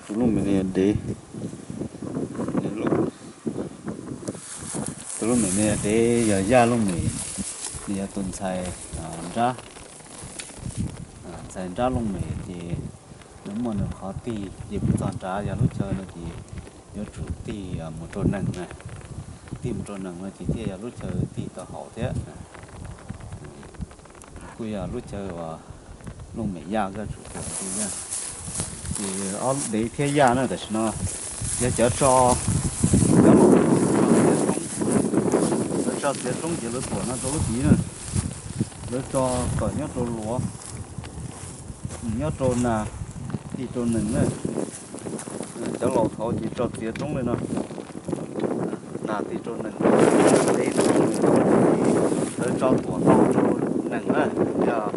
Tus looj mem no yog dev, tus looj mem no yog dev, yog yaj looj mem, nws yog tus ntxhais nrab, ntxhais nrab looj mem ces nws muaj nws qhov tig ces pw txog nrad, yog lub chaw no ces yuav tsum tig mus rau nees na, tig mus rau nees no ces thiaj yog lub chaw tig tau haum thiab. Kuj yog lub chaw uas looj mem yaj, koj tsum tig yaj. Ces ob dev thiab yaj na, tam sim no yog cov tso, cov laus thaud tso txiav roob, lawv tso txiav roob ces lawv tuam no rau lub tid na, lawv tso kom nyob rau luav, nyob rau nas, tig rau nees na. Cov laus thaud ces tso txiav roob li no, nas tig rau nees, lawv tso tuam tau rau nees na, yog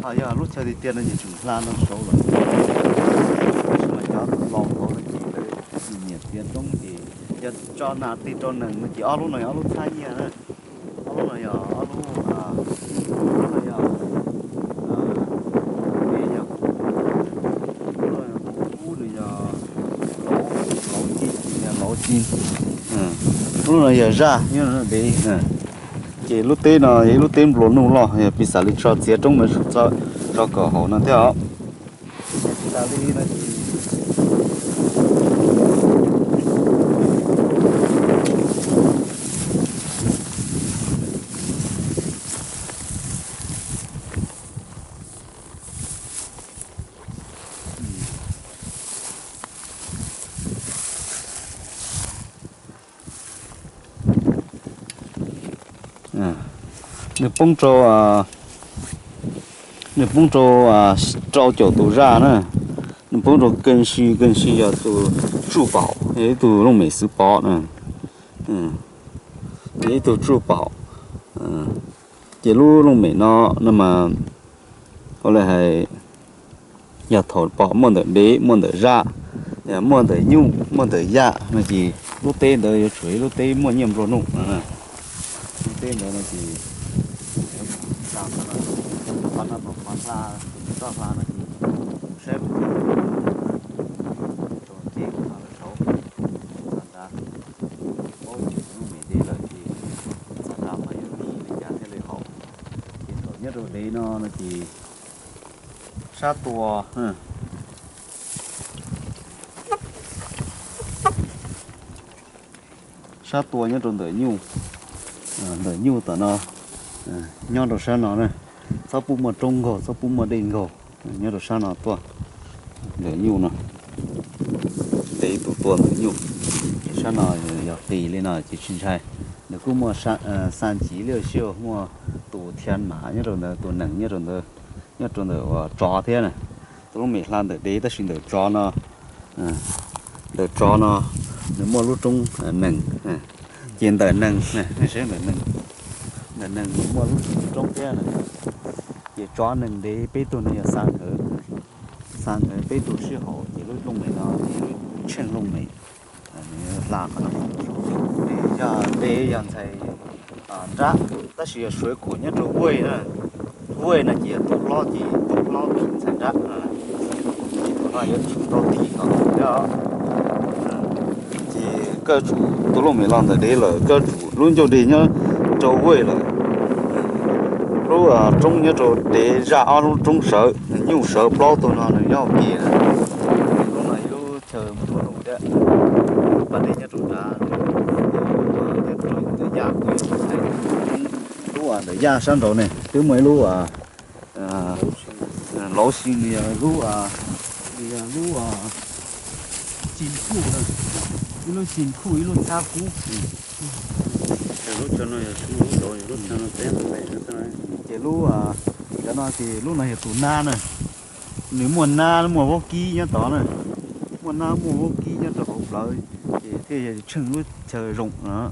ho yog lub chaw tiag tiag no ces tseem hla no saud lawm. Tab sis mas cov laus thaud no ces lawv nyiam txiav roob ces yog tso nas tig rau nees no ces ob lub no yog ob lub txhab nyiaj na. Ob lub no yog ob lub, lub no yog, yog kub, lub no yog lauv, lauv ci, lauv ci. Lub no yog zaj nyob dev. Ces lub teb no yog ib lub teb nplua nuj loj, yog piv xam li tso txiav roob mas tsum tso kom haum no thiab os. Piv xam li no ces nws poob rau, nws poob rau rau caum tus zaj na. Nws poob rau keej si, keej si yog tus tsuj paum, yog ib tug looj mem xwv pov na, yog ib tug tsuj paum. Ces lub looj mem no, no mas ua li hais, yog thaum pom muaj ntawm dev, muaj ntawm zaj, muaj ntawm nyuj, muaj ntawm yaj no ces lub teb ntawd yuav tsum ib lub teb muaj nyiaj nplua nuj no. Lub teb ntawd no ces, qhov no mus hla, tus toj hla no ces saib lub teb rau nce no lawm saud, txog nrad, paub ces tus looj mem dev lawm ces txog nrad mas yuav tig li cas thiaj li haum. Ces thaum nyob rau dev no no ces sab tua, sab tua nyob rau ntawm nyuj, ntawm nyuj tom no, nyob rau sab no na, txhob pub muaj roob nkaug, txhob pub muaj dej nkaug, nyob rau sab no tuaj, ntawm nyuj no, dev tus tua ntawm nyuj. Sab no yog qis li no ces tsis ntshai. Nws kuj muaj xaa ncis liaj siaj, muaj tus thia mam nyob rau ntawd, tus nees nyob rau ntawd, nyob rau ntawm uas tsov thiab na. Tus looj mem hla ntawm dev tab sis ntawm tsov no, ntawm tsov no nws muaj lub roob nees, ces ntawm nees, ntawm nees muaj lub roob thiab na. Ces tsov nees dev peb tug no yog xa nkawd, xa nkawd peb tug sib haum ces lub looj mem no ces lub tsheej looj mem. Nws hla qhov no, yog dev yog ntxhais nrab, tab sis yog suav khuam nyob rau vuj na, vuj no ces yog tub hlob ces tub hlob tus ntxhais nrab. Ces thaum no yuav tsum tau tig kom haum thiab. Ces koj tsum, tus looj mem los ntawm dev lawm, koj tsum lub ncauj deg nyob rau vuj lawm, lub roob nyob rau dev zaj ob lub roob sawv, nyuj sawv plaub tug no nws nyob hauv ke. Lub no ib lub chaw nplua nuj thiab, lub pas dej nyob rau nrad, ntawm yaj, lub ntawm yaj sab nraud ne twb muaj ib lub lauv si, nws yog lub, nws yog lub ci khuj, ib lub ci khuj ib lub txhab kub. Lub chaw no yog lub, lub chaw no peb, ces lub, cov no ces lub no yog tus nab na, nws muaj nab muaj vaub kib nyob tod na, muaj nab muaj vaub kib nyob rau hauv plawv, ces thiaj yog tsheej lub chaw zoo no.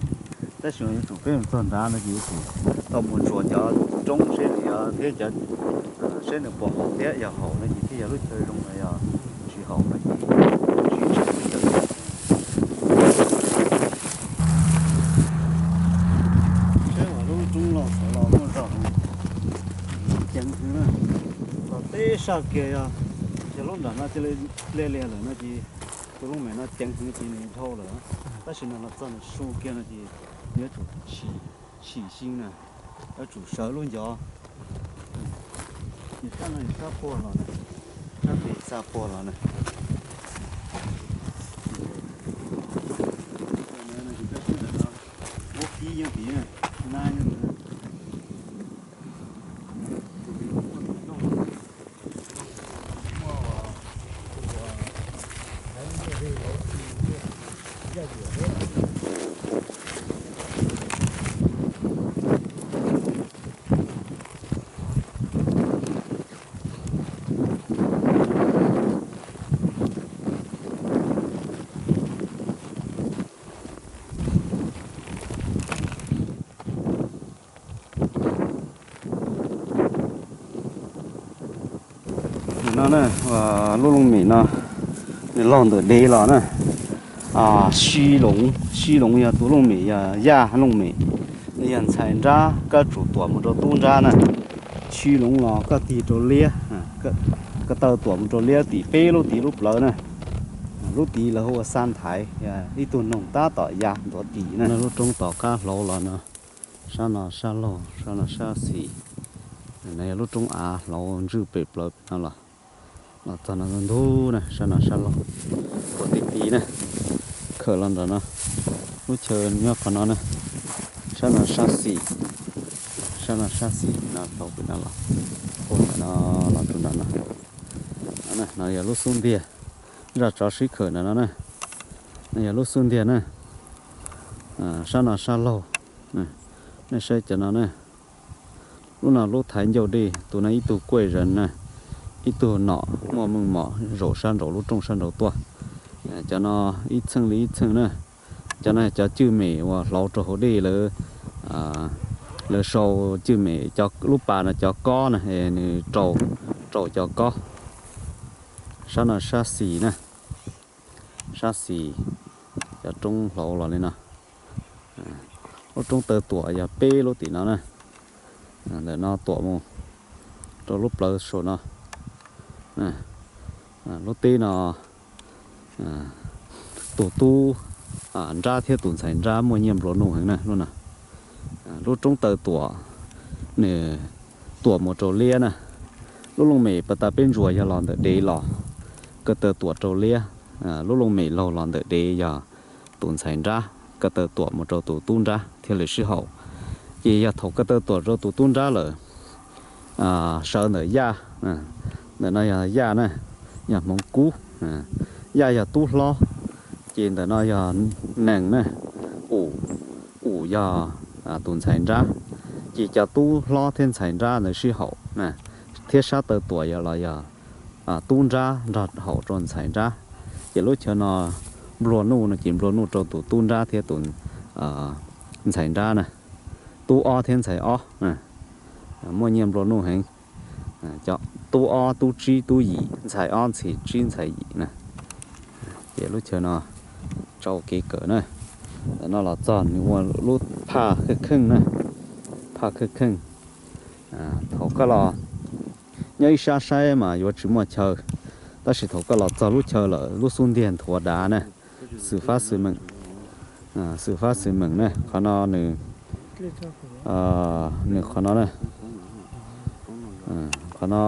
Tab sis yuav tsum peb mus txog nrad no ces yuav tsum tau mus ntsuas cov roob seb nws yog thiab cov, seb nws puas haum thiab, yog haum no ces thiaj yog lub chaw zoo, yog tsis haum no ces tsis tshwm li. Saib lub roob los xov los muaj zog ceev heev na. Tom teb sab kiag yog, yog lub nram no cia li liaj liaj lawm no ces tus looj mem no ceev heev ces nws dhau lawm. Tab sis nws los txog nws su kiag no ces nws yuav tsum chim xyeej na, yuav tsum sawv lub ncov. Nws sab no nws sab puag los na, sab pem xa puag los na. Ua kib yeej tid na, na yeej tid. No na, lub looj mem no nws laug ntawm dev los na. Sib Loov, Sib Loov yog tus looj mem, yog yaj looj mem, nws yog ntxhais nrab, koj tsum tuam mus rau tub nrab na. Sib Loov los koj tig rau liab, ko taw tuam mus rau liab tim peb lub tid lub plawv na. Lub tid lawv hu ua Xa Nthaiv, ib tug noog tab tom ya ntuav tim na. Lub roob tom qab hlauv los no, sab no sab laug, sab no sab xis. No yog lub roob av hlauv ntswj pem plawv pem no los, los txog no ntug na, sab no sab laug, ua ti ti na, khawm los ntawm no. Lub chaw nyob qhov no na, sab no sab xis, sab no sab xis no hlauv pem no los, ua ntawm no los rau ntawm no. No yog lub xub ntiag, zaj tsov sib khawm ntawm no na. No yog lub xub ntiag na, sab no sab laug. Nej saib cov no na, lub no lub thaiv ncauj dej, tus no ib tug kuaj zees na, ib tug nom muaj meej mom zaum sab nraud lub rooj sab nraud tuaj. Cov no ib txheej li ib txheej na. Cov no cov cwj mem uas hlauv rau hauv dej lawm. Lawv sau cwj mem, lub pas no cov kob na, nws rau, rau cov kob. Sab no sab xis na, sab xis, cov roob hlauv los li no. Lub roob taw tuam yog peb lub tim no na. Ntawm no tuam mus rau lub plawv saum no. Lub teb no tus tub nrab thiab tus ntxhais nrab muaj nyiaj nplua nuj heev na lub no. Lub roob taw tuam, nws tuam mus rau liab na. Lub looj mem pas tas peb ntsuas yog los ntawm dev los, ko taw tuam rau liab. Lub looj mem laug los ntawm dev yog tus ntxhais nrab, ko taw tuam mus rau tus tub nrab thiaj li sib haum. Ces yog thaum ko taw tuam rau tus tub nrab lawm, sawv ntawm yaj, ntawm no yog yaj na, yog hmoov kub, yaj yog tub hlob, ces ntawm no yog nees na, um, um yog tus ntxhais nrab. Ces cov tub hlob thiab ntxhais nrab ntawd sib haum na, thiab sab taw tuam yog los yog tub nrab nrog haum rau ntxhais nrab. Ces lub chaw no nplua nuj no ces nplua nuj rau tus tub nrab thiab tus ntxhais nrab na. Tub ob thiab ntxhais ob, muaj nyiaj nplua nuj heev. Tub ob tub tsib tub yim, ntxhais ob ntxhais tsib ntxhais yim na. Ces lub chaw no tsau kev kawm na. Ntawm no los txog nws ua lub phaj kheej kheej na, phaj kheej kheej. Thaum koj los nyob ib sab saib mas yuav tsis muaj chaw, tab sis thaum koj los txog lub chaw lawm lub xub ntiag nthuav dav na, xwm fab xwm meem, xwm fab xwm meem na. Qhov no nws, nws qhov no na, qhov no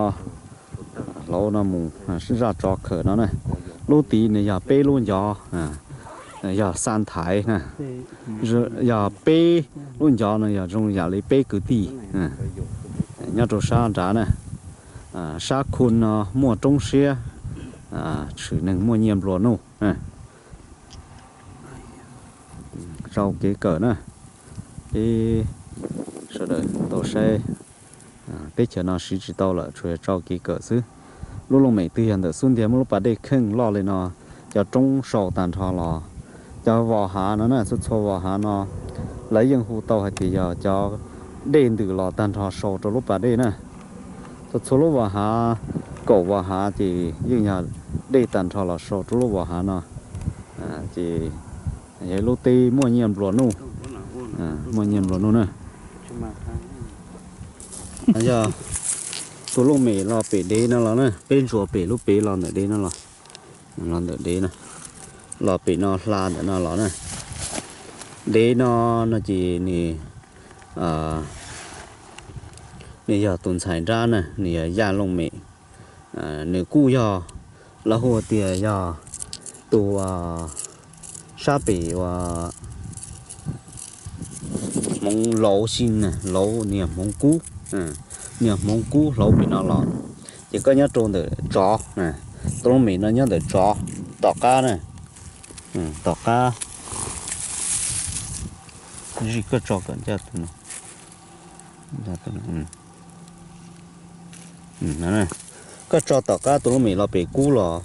hlauv no mus zaj tsov khawm no na. Lub tid nws yog peb lub ncov, yog xa nthaiv na, yog peb lub ncov no yog zoo yam li peb kwv tij nyob rau sab nrad na. Sab khu no muaj roob siab, tshwm neeg muaj nyiaj nplua nuj. Tsau kev kawm na, peb sawv daws tau saib. Teb chaws no siv tsis tau lawm, tsuas yog tsau kev kawm xwb. Lub looj mem twg yog ntawm xub ntiag muaj lub pas dej kheej loj li no, cov roob sau tag nrho los, cov vos hav no na, txhua txhua vos hav no, Lawv yeej hu tau hais tias yog cov dej ntws los tag nrho sau rau lub pas dej na. Txhua txhua lub vas hav, kaum vas hav ces yeej yog dej tag nrho los sau rau lub vas hav no. Ces yog ib lub teb muaj nyiaj nplua nuj, muaj nyiaj nplua nuj na. Yog tus looj mem los pem dev no los na, peb ntsuas pem lub pem los ntawm dev no los, los ntawm dev no, los pem no hla ntawm no los na. Dev no no ces nws, nws yog tus ntxhais nrab na, nws yog Yaj looj mem. Nws kuj yog, lawv hu tias yog tus sab pem uas Hmoov Lauv Xi na, Lauv niag Hmoov Kub, niag Hmoov Kub hlau pem no los. Ces koj nyob rau ntawm tsov, tus looj mem no nyob ntawm tsov tom qab na, tom qab. Zij koj tso kom ncaj tus no. Koj tso tom qab tus looj mem los pem kub los,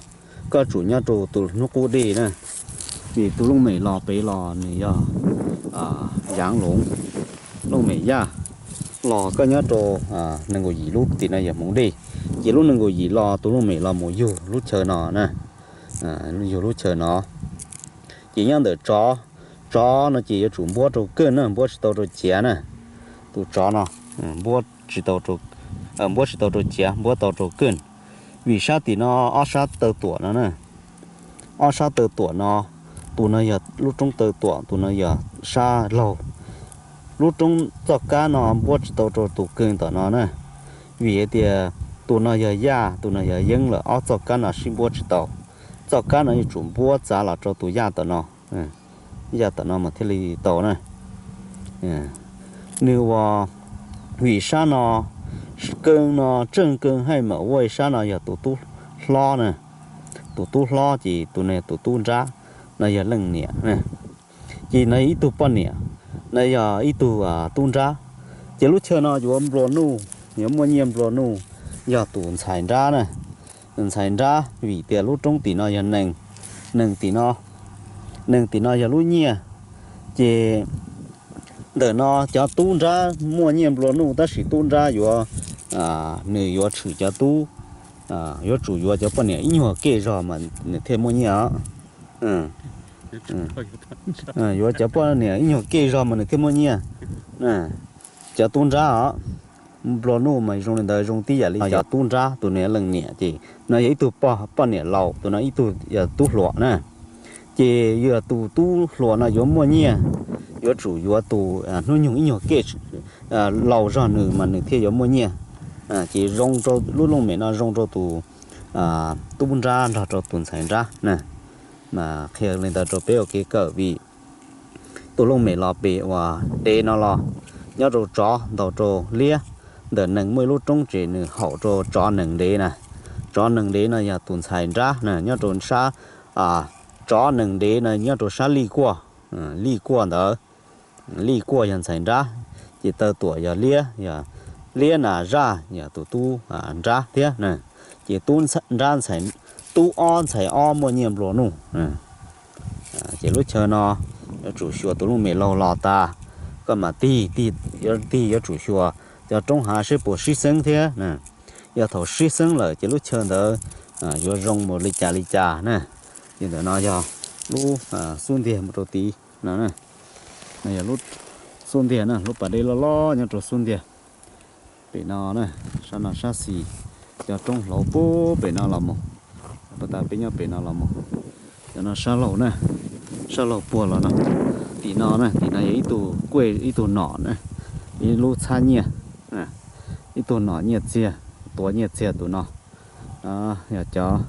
koj tsum nyob rau tus hnub qub dej na. Vim tus looj mem los pem los nws yog Yaav Loov, looj mem Yaj, los koj nyob rau nees nkaum yim lub tim no yog hmoov dej. Ces lub nees nkaum yim los tus looj mem los mus yug lub chaw no na, yug lub chaw no. Ces nyob ntawm tsov, tsov no ces yuav tsum npuab rau keej na, npuab tsis tau rau ciav na. Tus tsov no npuab tsis tau, npuab tsis tau rau ciav, npuab tau rau keej. Vim sab tim no ob sab taw tuam no na, ob sab taw tuam no, tus no yog lub roob taw tuam, tus no yog sab laug. Lub roob txoj kab no npuab tsis tau rau tus keej tom no na. Vim hais tias tus no yog Yaj, tus no yog Yeeb lawm, ob txoj kab no sib npuab tsis tau. Txoj kab no yuav tsum npuab txav los rau tus Yaj tom no, Yaj tom no mas thiaj li tau na. Nws ua, vim sab no, keej no, tseej keej haij mam ua sab no yog tus tub hlob na. Tus tub hlob ces tus no yog tus tub nrab, no yog leej niam na. Ces no yog ib tug poj niam, no yog ib tug tub nrab. Ces lub chaw no yuav nplua nuj, yuav muaj nyiaj nplua nuj, yog tus ntxhais nrab na. Tus ntxhais nrab vim tias lub roob tim no yog nees, nees tim no, nees tim no yog lub nyiaj. Ces ntawm no cov tub nrab muaj nyiaj nplua nuj, tab sis tub nrab yuav, nws yuav tshwm cov tub, yuav tsum yuav cov poj niam ib nyuag kej zog mas nws thiaj muaj nyiaj os. Yuav cov poj niam ib nyuag kej zog mas nws thiaj muaj nyiaj. Cov tub nrab os, nplua nuj mas zoo li ntawd, zoo tib yam li cov tub nrab. Tus no leej niam ces no yog ib tug poj niam laus, tus no ib tug yog tub hluas na. Ces yog tus tub hluas no yuav muaj nyiaj, yuav tsum yuav tus hnub nyoog ib nyuag kej laus zog nws mas nws thiaj yuav muaj nyiaj. Ces zoo rau lub looj mem no zoo rau tus tub nrab nrog rau tus ntxhais nrab na. Mas qhia li ntawd rau peb ua kev kawm vim tus looj mem los pem uas dev no los nyob rau tsov ntaus rau liab, ntawm nees muaj ib lub roob ces nws haum rau tsov nees dev na. Tsov nees dev no yog tus ntxhais nrab na, nyob rau sab, tsov nees dev no nyob rau sab lij kuaj, lij kuaj ntawd. Lij kuaj yog ntxhais nrab, ces taw tuam yog liab, yog liab nas zaj yog tus tub nrab thiab na. Ces tub nrab ntxhais, tub ob ntxhais ob muaj nyiaj nplua nuj. Ces lub chaw no yuav tsum xyuas tus looj mem laug los tas, koj mam tig, tig yuav tsum xyuas cov roob hav seb puas sib xeeb thiab. Yog thaum sib xeeb lawm ces lub chaw ntawd yuav zoo mus li cas li cas na. Ces ntawm no yog lub xub ntiag mus rau tid no, yog lub xub ntiag na, lub pas dej loj loj nyob rau xub ntiag. Pem no na, sab no sab xis, cov roob hlauv puag pem no los mus, puag ta peb nyob pem no los mus. Cov no sab laug na, sab laug puag los no. Tim no na, tim no yog ib tug kuaj ib tug nom na, ib lub txhab nyiaj, ib tug nom nyiaj txiag, tuav nyiaj txiag tus no. Yog cov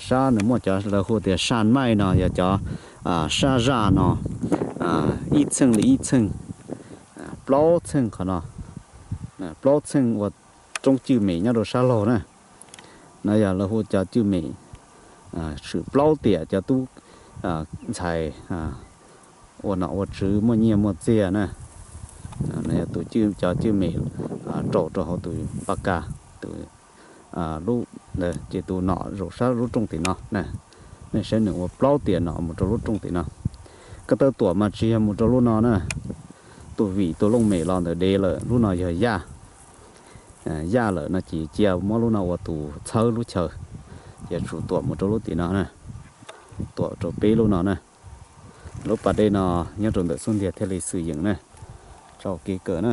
sab nws muaj cov lawv hu tias saj maij no, yog cov sab zaj no, ib txheej li ib txheej, plaub txheej qhov no, plaub txheej ua roob cwj mem nyob rau sab laug na. No yog lawv hu cov cwj mem, tshwm plaub tiam cov tub ntxhais ua nom ua tswv muaj nyiaj muaj txiag na. No yog tus cov cwj mem raum rau hauv tus paj kas, tus lub ntawd ces tus nom zaum sab lub rooj tim no na. Nej saib nws ua plaub tiam nom mus rau lub rooj tim no. Ko taw tuam mas tsis yog mus rau lub no na, tus vim tus looj mem los ntawm dev lawm, lub no yog yaj. Yaj lawm no ces cia muab lub no ua tus txhawb lub chaw, ces tsum tuam mus rau lub tim no na, tuam rau peb lub no na. Lub pas dej no nyob rau ntawm xub ntiag thiaj li xwm yeem na, tso kev kawm na.